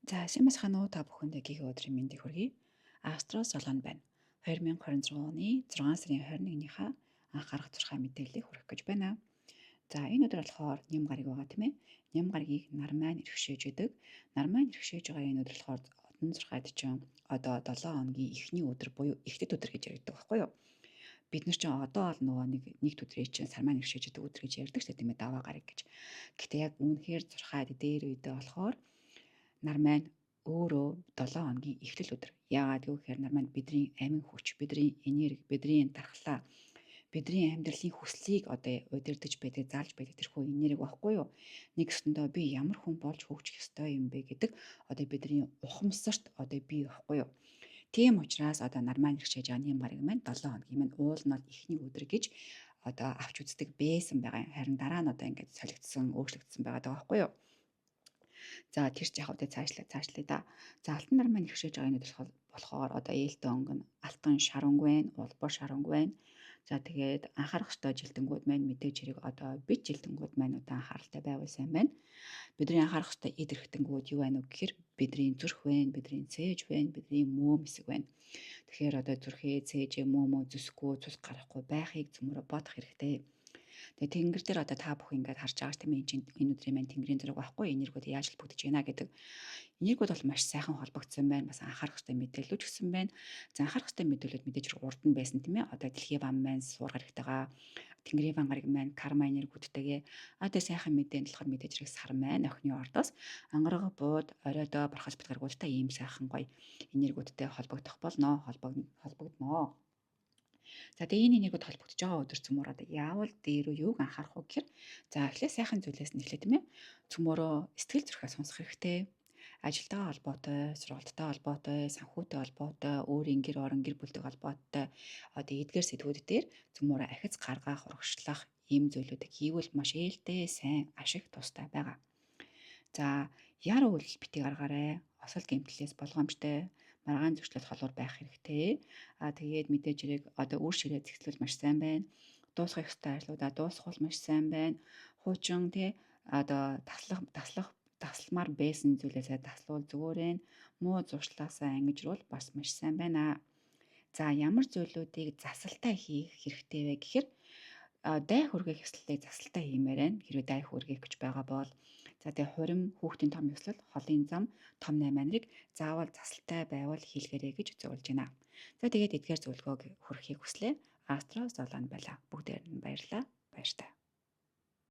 За сайн байцгаана уу, та бүхэндээ гих өдрийн мэндийг хүргэе. Астро Солон байна. 2026 оны 6 сарын 21-ийнхаа анх гарах зурхай мэдээллийг хүргэх гэж байна. За энэ өдөр болохоор ням гараг байгаа, тийм ээ. Ням гарагийг нар маань иргэшээж идэг. Нар маань иргэшээж байгаа энэ өдөр болохоор одон зурхайд чинь одоо 7 хоногийн эхний өдөр буюу эхтэд өдөр гэж яригддаг байхгүй юу? Бид нар чинь одоо л нөгөө нэг нэг өдрийн чинь сар маань иргэшээж идэг өдөр гэж ярьдаг шүү дээ, тийм ээ, даваа гараг гэж. Гэтэ яг үнэхээр зурхайд дээр үедээ болохоор нар маань өөрөө 7 хоногийн эхлэл өдөр. Яагаад гэвэл нар маань бидний амин хүч, бидний энерги, бидний дархлаа, бидний амьдралын хүслийг одоо удирдах байдаг, заалж байдаг тэрхүү энерги байхгүй юу? Нэг өсөндөө би ямар хүн болж хөгжих ёстой юм бэ гэдэг одоо бидний ухамсарт одоо бий байхгүй юу? Тийм учраас одоо нар маань ирчээж байгаа нэм гараг маань 7 хоногийн маань уул нь бол эхний өдөр гэж одоо авч үздэг байсан байгаа юм. Харин дараа нь одоо ингээд солигдсон, өөрчлөгдсөн байгаа даа байхгүй юу? За тэр ч яг үгүй цаашлаа да. За алтан нар маань ирчээж байгаа энэ өдөр болохоор одоо ээлтэй өнгө нь алтан шар өнгө байна, улбар шар өнгө байна. За тэгээд анхаарах ёстой жилтэнгүүд маань мэдээж хэрэг одоо бит жилтэнгүүд маань одоо анхааралтай байвал сайн байна. Бидний анхаарах ёстой эд эрхтэнгүүд юу байна вэ гэхээр бидний зүрх байна, бидний цээж байна, бидний мөөм хэсэг байна. Тэгэхээр одоо зүрхээ, цээжээ, мөөмөө зүсэхгүй, цус гарахгүй байхыг цөмөрө бодох хэрэгтэй. Тэгээ тэнгэр дээр одоо та бүхэн ингээд харж байгаа тийм ээ, энэ өдрийн маань тэнгэрийн зураг байхгүй, энергиуд яаж холбогдож байна гэдэг. Энергиуд бол маш сайхан холбогдсон байна. Бас анхаарах хэрэгтэй мэдээлэл ч гэсэн байна. За анхаарах хэрэгтэй мэдээлэлүүд мэдээж урд нь байсан, тийм ээ. Одоо дэлхийн ван маань суур гарагтайгаа, тэнгэрийн ван гараг маань карма энергиудтэйгээ. А тэгээ сайхан мэдээнд болохоор мэдээж хэрэг сар маань охины ордоос ангараг бууд оройдоо бурхас гаргуултай ийм сайхан гоё энергиудтай холбогдох болно, холбогдноо. За тэгээ энэ энергиуд холбогдож байгаа өдөр цөмөр одоо яавал дээр юуг анхаарах вэ гэхээр за эхлээ сайхан зүйлээс нь эхлэе, тийм ээ. Цөмөрөө сэтгэл зүрхээ сонсох хэрэгтэй. Ажилтайгаа холбоотой, сургалттай холбоотой, санхүүтэй холбоотой, өөрийн гэр орон, гэр бүлтэй холбоотой одоо эдгээр сэдвүүд дээр цөмөрөө ахиц гаргах, урагшлах ийм зүйлүүдийг хийвэл маш ээлтэй, сайн ашиг тустай байгаа. За яр үйлдэл битгий гаргаарай. Осол гэмтлээс болгоомжтой, маргаан зөрчлөл холуур байх хэрэгтэй. А тэгээд мэдээж хэрэг одоо үр ширээ зэгслүүл маш сайн байна. Дуусгах ёстой ажлуудаа дуусгах маш сайн байна. Хуучин тий одоо таслах тасламар байсан зүйлээсээ таслуул зүгээр ээ. Муу зуршлаасаа ангижруул бас маш сайн байна. За ямар зүйлүүдийг засалтай хийх хэрэгтэй вэ гэхээр дай хүргэх ёслолыг засалтай хиймээр байна. Хэрвээ дай хүргэх гэж байгаа бол за тэгээ хурим, хүүхдийн том ёслол, холын зам, том 8 нарыг заавал засалтай байвал хийлгээрэй гэж зөвлөж байна. За тэгээд эдгээр зөвлөгөөг хүргэхийг хүслээ. Астро Золон байлаа. Бүгдээр нь баярлалаа. Баяртай.